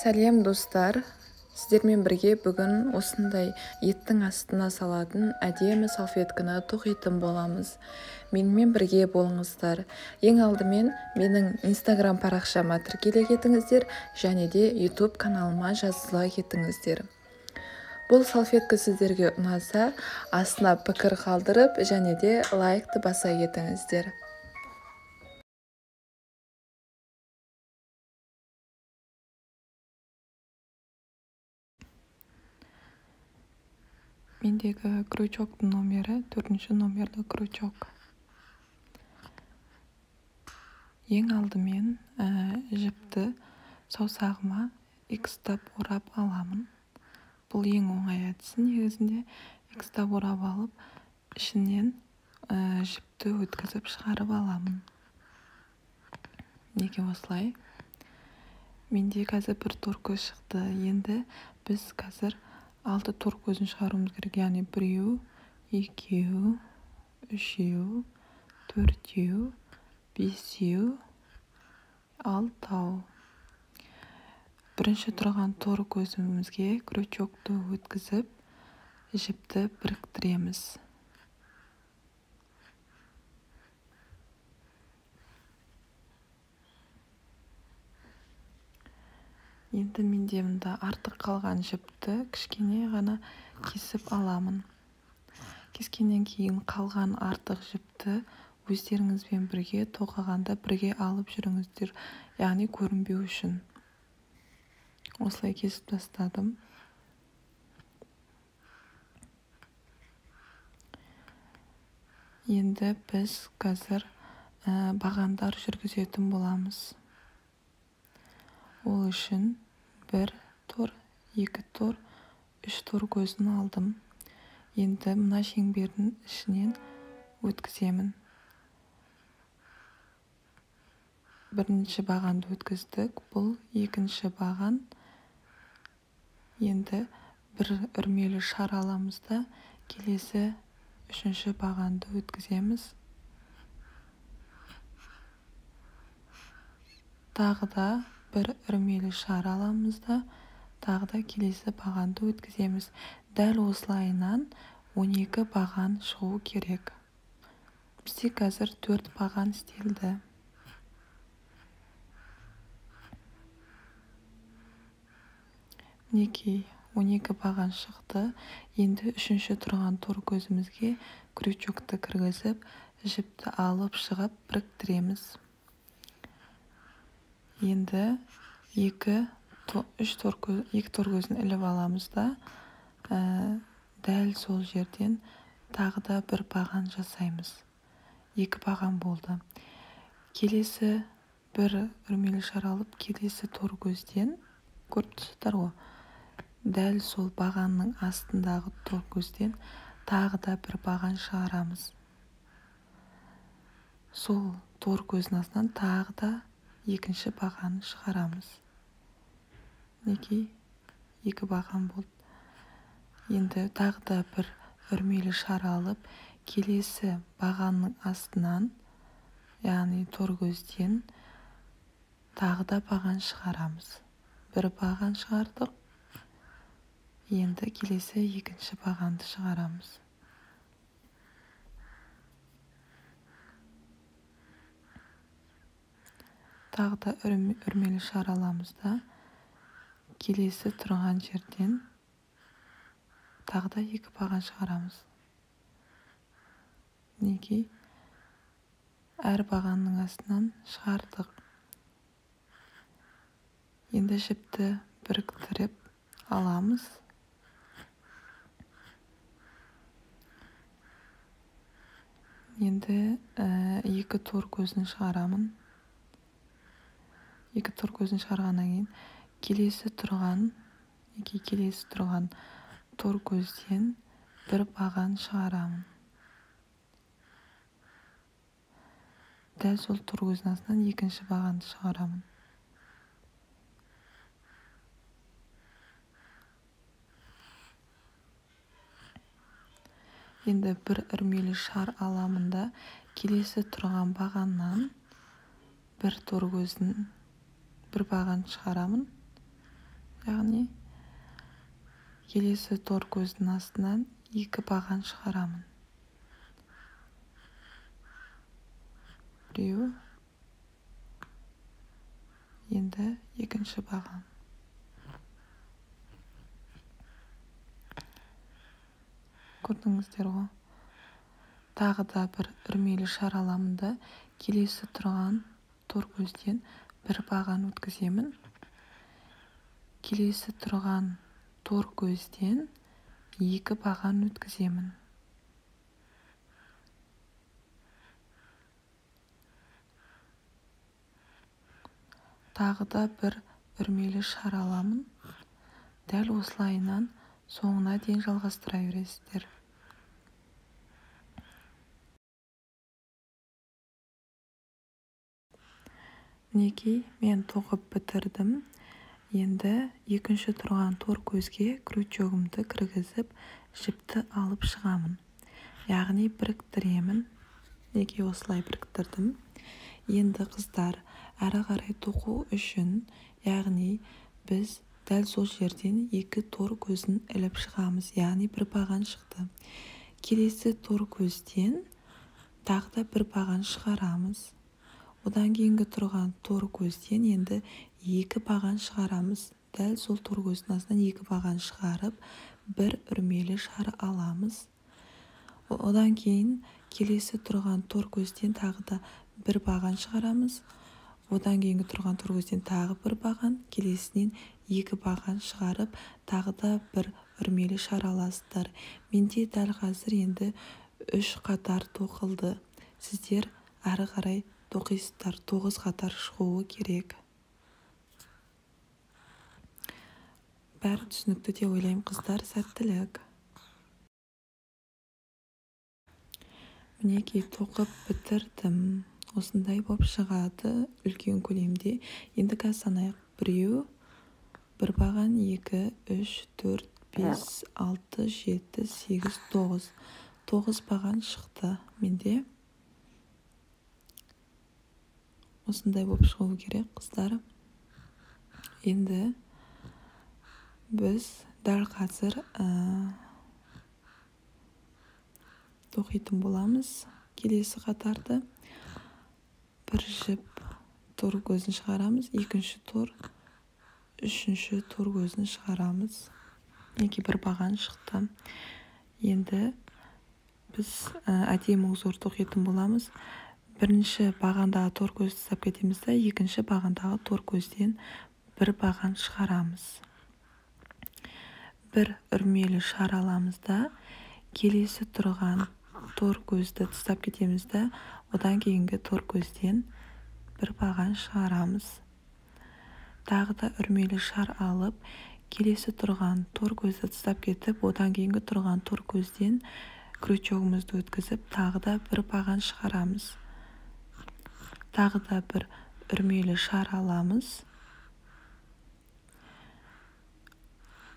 Сәлем достар, сіздермен бірге бүгін осындай еттің астына салатын әдемі салфетканы тоқитын боламыз. Менімен бірге болыңыздар. Ең алдымен менің Instagram парақшама тіркеле кетіңіздер және де YouTube каналыма жазыла кетіңіздер. Бұл салфетка сіздерге ұнаса, астына пікір қалдырып және де лайкты баса кетіңіздер. Мендегі крючоктың номері 4-ші номерлі крючок. Ең алдымен жіпті саусағыма икстап орап аламын. Бұл ең оңай әдісі негізінде. Икстап орап алып, ішінен жіпті өткізіп шығарып аламын. Неге осылай? Менде қазір бір тор көз шықты. Енді біз қазір 6 тор көзін шығаруымыз керек, яғни 1, 2, 3, 4, 5, 6. Бірінші тұрған тор көзімізге крючокты өткізіп, жіпті біріктіреміз. Енді менде мында артық қалған жіпті кішкене ғана кесіп аламын. Кескеннен кейін қалған артық жіпті өздеріңізбен бірге тоқығанда бірге алып жүріңіздер, яғни көрінбеу үшін. Осылай кесіп тастадым. Енді біз қазір бағандар жүргізетін боламыз. Ол үшін 1 тор, 2 тор, 3 тор көзін алдым. Енді мына шеңбердің ішінен өткіземін. Бірінші бағанды өткіздік, бұл екінші баған. Енді бір үрмелі шар аламыз да, келесі үшінші бағанды өткіземіз. Тағы да бір үрмелі шар аламыз да, тағы да келесі бағанды өткіземіз. Дәл осылайынан 12 баған шығу керек. Бізде қазір 4 баған істелді. Мінекей 12 баған шықты. Енді үшінші тұрған тор көзімізге крючокты кіргізіп, жіпті алып шығып біріктіреміз. Енді 2 тор көзін іліп аламыз да, дәл сол жерден тағы да бір баған жасаймыз. 2 баған болды. Келесі бір үрмелі шар алып, келесі тор көзден, көріп тұрсыздар ғой, дәл сол бағанның астындағы тор көзден тағы да бір баған шығарамыз. Сол тор көздің астынан тағы да екінші бағаны шығарамыз. Мінекей 2 баған болды. Енді тағы да бір үрмелі шар алып, келесі бағанның астынан, яғни тор көзден тағы да баған шығарамыз. Бір баған шығардық. Енді келесі екінші бағанды шығарамыз. Тағы да үрмелі шар аламыз да, келесі тұрған жерден тағы да 2 баған шығарамыз. Мінекей әр бағанның астынан шығардық. Енді жіпті біріктіріп аламыз. Енді 2 тор көзін шығарамын. 2 тор көзін шығарғаннан кейін келесі тұрған, келесі тұрған тор көзден бір баған шығарамын. Дәл сол тор көздің астынан екінші бағанды шығарамын. Енді бір үрмелі шар аламын да, келесі тұрған бағаннан бір тор көзін бір баған шығарамын. Яғни келесі тор көздің астынан 2 баған шығарамын. Біреу, енді екінші баған. Көрдіңіздер ғой. Тағы да бір үрмелі шар аламын да, келесі тұрған тор көзден бір баған өткіземін. Келесі тұрған тор көзден 2 баған өткіземін. Тағы да бір үрмелі шар аламын. Дәл осылайынан соңына дейін жалғастыра бересіздер. Мінекей, мен тоқып бітірдім. Енді екінші тұрған тор көзге крючогымды кіргізіп, жіпті алып шығамын. Яғни біріктіремін. Мінекей, осылай біріктірдім. Енді қыздар, әрі қарай тоқу үшін, яғни біз дәл сол жерден 2 тор көзін іліп шығамыз, яғни бір баған шықты. Келесі тор көзден тағы да бір баған шығарамыз. Одан кейінгі тұрған тор көзден енді 2 баған шығарамыз. Дәл сол тор көздің астынан 2 баған шығарып, бір үрмелі шар аламыз. Одан кейін келесі тұрған тор көзден тағы да бір баған шығарамыз. Одан кейінгі тұрған тор көзден тағы бір баған, келесінен 2 баған шығарып, тағы да бір үрмелі шар аласыздар. Менде дәл қазір енді 3 қатар тоқылды. Сіздер әрі қарай тоқисыздар, 9 қатар шығуы керек. Бәрі түсінікті деп ойлаймын, қыздар. Сәттілік. Мінекей, тоқып бітірдім. Осындай боп шығады үлкен көлемде. Енді қазір санайық. 1, 1 баған, 2, 3, 4, 5, 6, 7, 8, 9. 9 баған шықты менде. Осындай боп шығу керек, қыздар. Енді біз дәл қазір тоқитын боламыз. Келесі қатарды бір жіп тор көзін шығарамыз, екінші тор, үшінші тор көзін шығарамыз. Мінекей, бір баған шықты. Енді біз әдемі узор тоқитын боламыз. Бірінші бағандағы тор көзді тастап кетеміз да, екінші бағандағы тор көзден бір баған шығарамыз. Бір үрмелі шар аламыз да, келесі тұрған тор көзді тастап кетеміз да, одан кейінгі тор көзден бір баған шығарамыз. Тағы да үрмелі шар алып, келесі тұрған тор көзді тастап кетіп, одан кейінгі тұрған тор көзден крючогымызды өткізіп, тағы да бір баған шығарамыз. Тағы да бір үрмелі шар аламыз.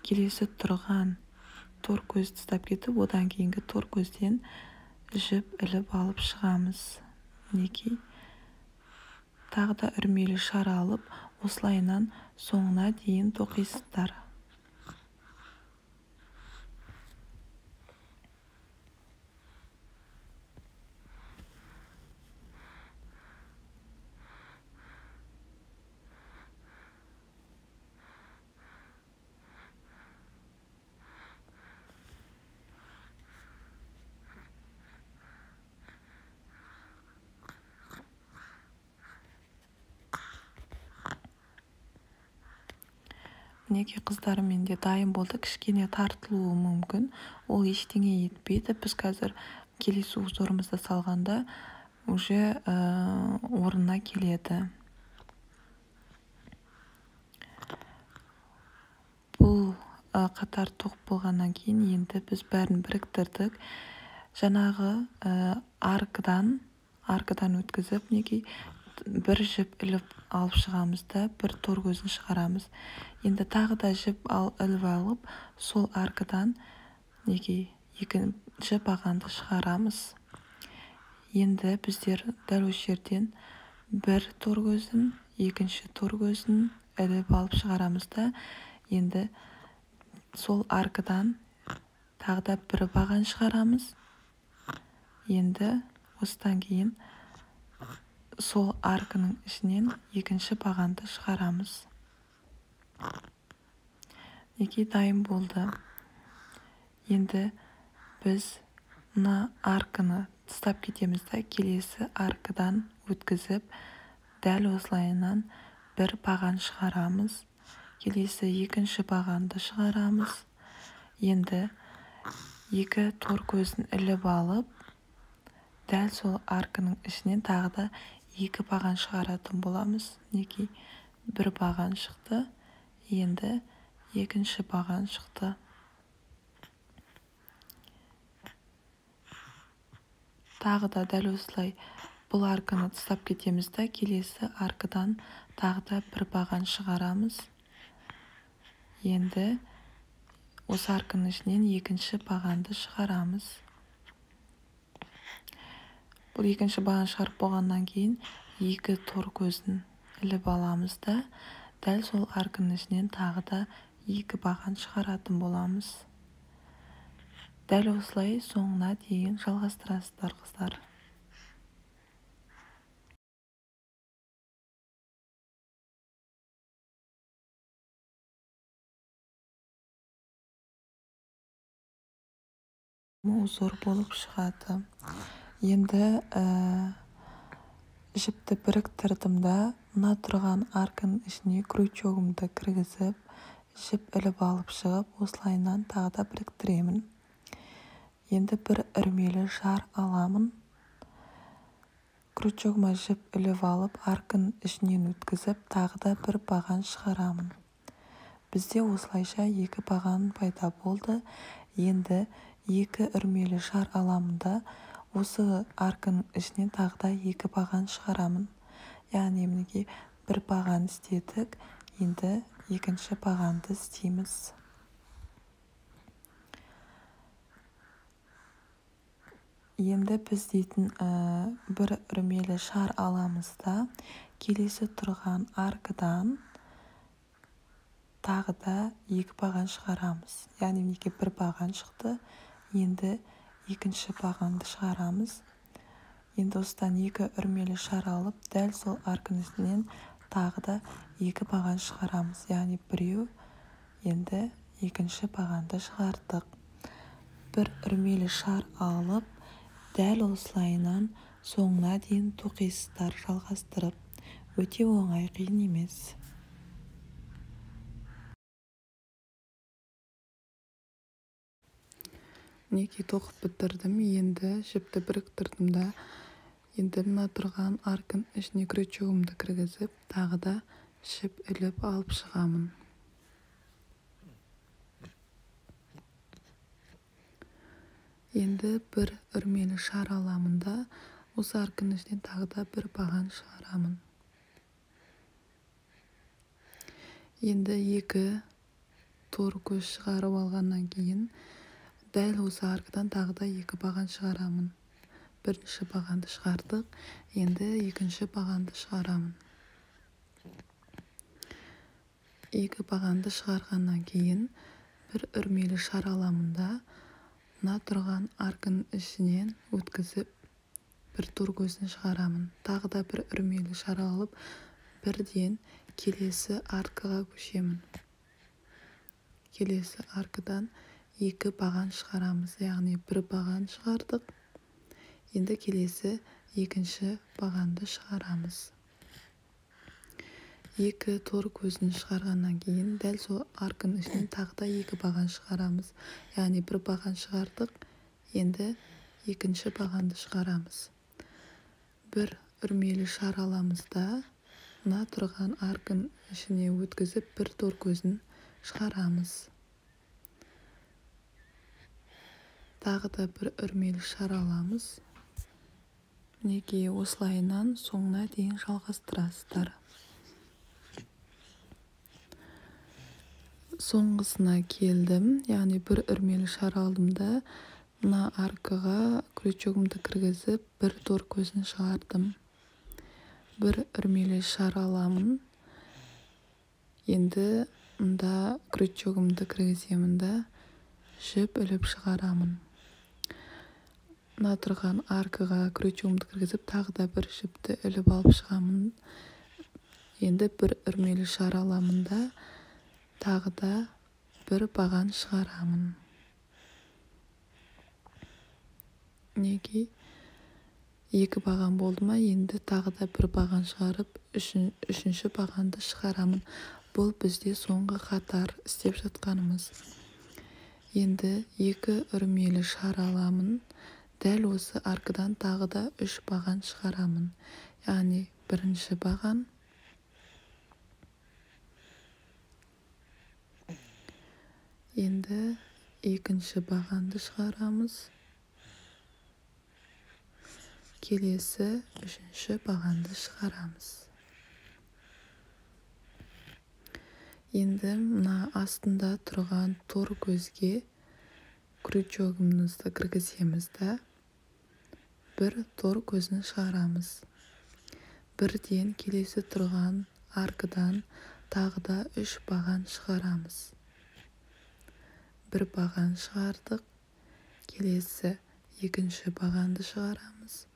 Келесі тұрған тор көзді тастап кетіп, одан кейінгі тор көзден жіп іліп алып шығамыз. Мінекей, тағы да үрмелі шар алып, осылайынан соңына дейін тоқисыздар. Мінекей, қыздар, менде дайын болды. Кішкене тартылуы мүмкін, ол ештеңе етпейді. Біз қазір келесі узорымызды салғанда уже орнына келеді. Бұл қатар тоқып болғаннан кейін енді біз бәрін біріктірдік. Жаңағы аркадан өткізіп, мінекей, бір жіп іліп алып шығамыз да, бір тор көзін шығарамыз. Енді тағы да жіп іліп алып, сол аркадан мінекей екінші бағанды шығарамыз. Енді біздер дәл осы жерден бір тор көзін, екінші тор көзін іліп алып шығарамыз да, Енді сол аркадан тағы да бір баған шығарамыз. Енді осыдан кейін сол арканың ішінен екінші бағанды шығарамыз. Мінекей дайын болды. Енді біз мына арканы тастап кетеміз да, келесі аркадан өткізіп, дәл осылайынан бір баған шығарамыз. Келесі екінші бағанды шығарамыз. Енді екі тор көзін іліп алып, дәл сол арканың ішінен тағы да екі баған шығаратын боламыз. Мінекей бір баған шықты, енді екінші баған шықты. Тағы да дәл осылай бұл арканы тастап кетеміз да, келесі аркадан тағы да бір баған шығарамыз. Енді осы арканың ішінен екінші бағанды шығарамыз. Бұл екінші баған шығарып болғаннан кейін екі тор көзін іліп аламыз да, дәл сол арканың ішінен тағы да екі баған шығаратын боламыз. Дәл осылай соңына дейін жалғастырасыздар, қыздар. Узор болып шығады. Енді жіпті біріктірдім да, мына тұрған арканың ішіне крючогымды кіргізіп, жіп іліп алып шығып, осылайынан тағы да біріктіремін. Енді бір үрмелі шар аламын. Крючогыма жіп іліп алып, арканың ішінен өткізіп, тағы да бір баған шығарамын. Бізде осылайша екі баған пайда болды. Енді екі үрмелі шар аламын да, осы арканың ішінен тағы да екі баған шығарамын. Яғни мінекей бір баған істедік, енді екінші бағанды істейміз. Енді біз дейтін бір үрмелі шар аламыз да, келесі тұрған аркадан тағы да екі баған шығарамыз. Яғни мінекей бір баған шықты, енді екінші бағанды шығарамыз. Енді осыдан екі үрмелі шар алып, дәл сол арканың ішінен тағы да екі баған шығарамыз. Яғни біреу, енді екінші бағанды шығардық. Бір үрмелі шар алып, дәл осылайынан соңына дейін тоқисыздар жалғастырып. Өте оңай, қиын емес. Мінекей тоқып бітірдім. Енді жіпті біріктірдім да, енді мына тұрған арканың ішіне крючогымды кіргізіп, тағы да жіп іліп алып шығамын. Енді бір үрмелі шар аламын да, осы арканың ішінен тағы да бір баған шығарамын. Енді екі тор көз шығарып алғаннан кейін дәл осы аркадан тағы да екі баған шығарамын. Бірінші бағанды шығардық, енді екінші бағанды шығарамын. Екі бағанды шығарғаннан кейін бір үрмелі шар аламын да, мына тұрған арканың ішінен өткізіп бір тор көзін шығарамын. Тағы да бір үрмелі шар алып, бірден келесі аркаға көшемін. Келесі аркадан екі баған шығарамыз, яғни бір баған шығардық, енді келесі екінші бағанды шығарамыз. Екі тор көзін шығарғаннан кейін дәл сол арканың ішінен тағы да екі баған шығарамыз. Яғни бір баған шығардық, енді екінші бағанды шығарамыз. Бір үрмелі шар аламыз да, мына тұрған арканың ішіне өткізіп бір тор көзін шығарамыз. Тағы да бір үрмелі шар аламыз. Мінекей осылайынан соңына дейін жалғастырасыздар. Соңғысына келдім, яғни бір үрмелі шар алдым да, мына аркаға крючогымды кіргізіп, бір тор көзін шығардым. Бір үрмелі шар аламын. Енді Мында крючогымды кіргіземін да жіп іліп шығарамын. Мына тұрған аркаға крючогымды кіргізіп, тағы да бір жіпті іліп алып шығамын. Енді бір үрмелі шар аламын да тағы да бір баған шығарамын. Мінекей, 2 баған болды ма, енді тағы да бір баған шығарып, үшінші бағанды шығарамын. Бұл бізде соңғы қатар істеп жатқанымыз. Енді 2 үрмелі шар аламын. Дәл осы аркадан тағы да 3 баған шығарамын. Яғни бірінші баған, енді екінші бағанды шығарамыз. Келесі үшінші бағанды шығарамыз. Енді мына астында тұрған тор көзге крючогымызды кіргіземіз да бір тор көзін шығарамыз. Бірден келесі тұрған аркадан тағы да 3 баған шығарамыз. Бір баған шығардық, келесі екінші бағанды шығарамыз.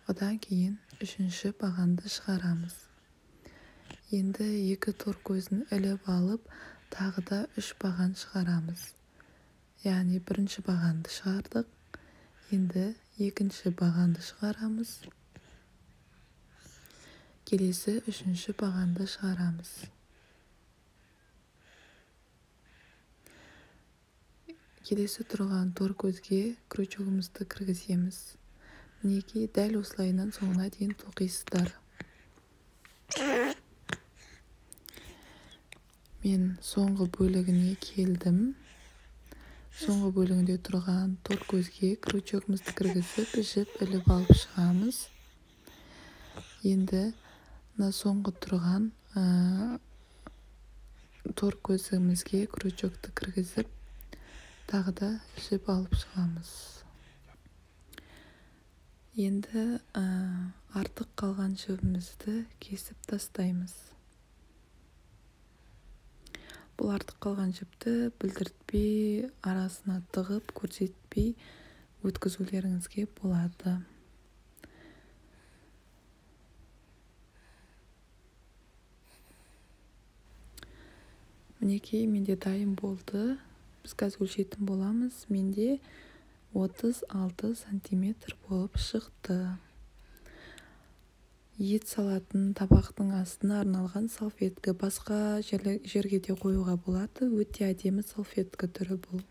Одан кейін үшінші бағанды шығарамыз. Енді 2 тор көзін іліп алып, тағы да 3 баған шығарамыз. Яғни бірінші бағанды шығардық, енді екінші бағанды шығарамыз. Келесі үшінші бағанды шығарамыз. Келесі тұрған тор көзге крючогымызды кіргіземіз. Мінекей, дәл осылайынан соңына дейін тоқисыздар. Мен соңғы бөлігіне келдім. Соңғы бөлігінде тұрған тор көзге крючогымызды кіргізіп, жіп іліп алып шығамыз. Енді мына соңғы тұрған тор көзімізге крючокты кіргізіп, тағы да жіп алып шығамыз. Енді артық қалған жібімізді кесіп тастаймыз. Бұл артық қалған жіпті білдіртпей, арасына тығып, көрсетпей өткізулеріңізге болады. Мінекей, менде дайын болды. Біз қазір өлшейтін боламыз. Менде 36 сантиметр болып шықты. Ет салатын табақтың астына арналған салфетка, басқа жерге де қоюға болады. Өте әдемі салфетка түрі бұл.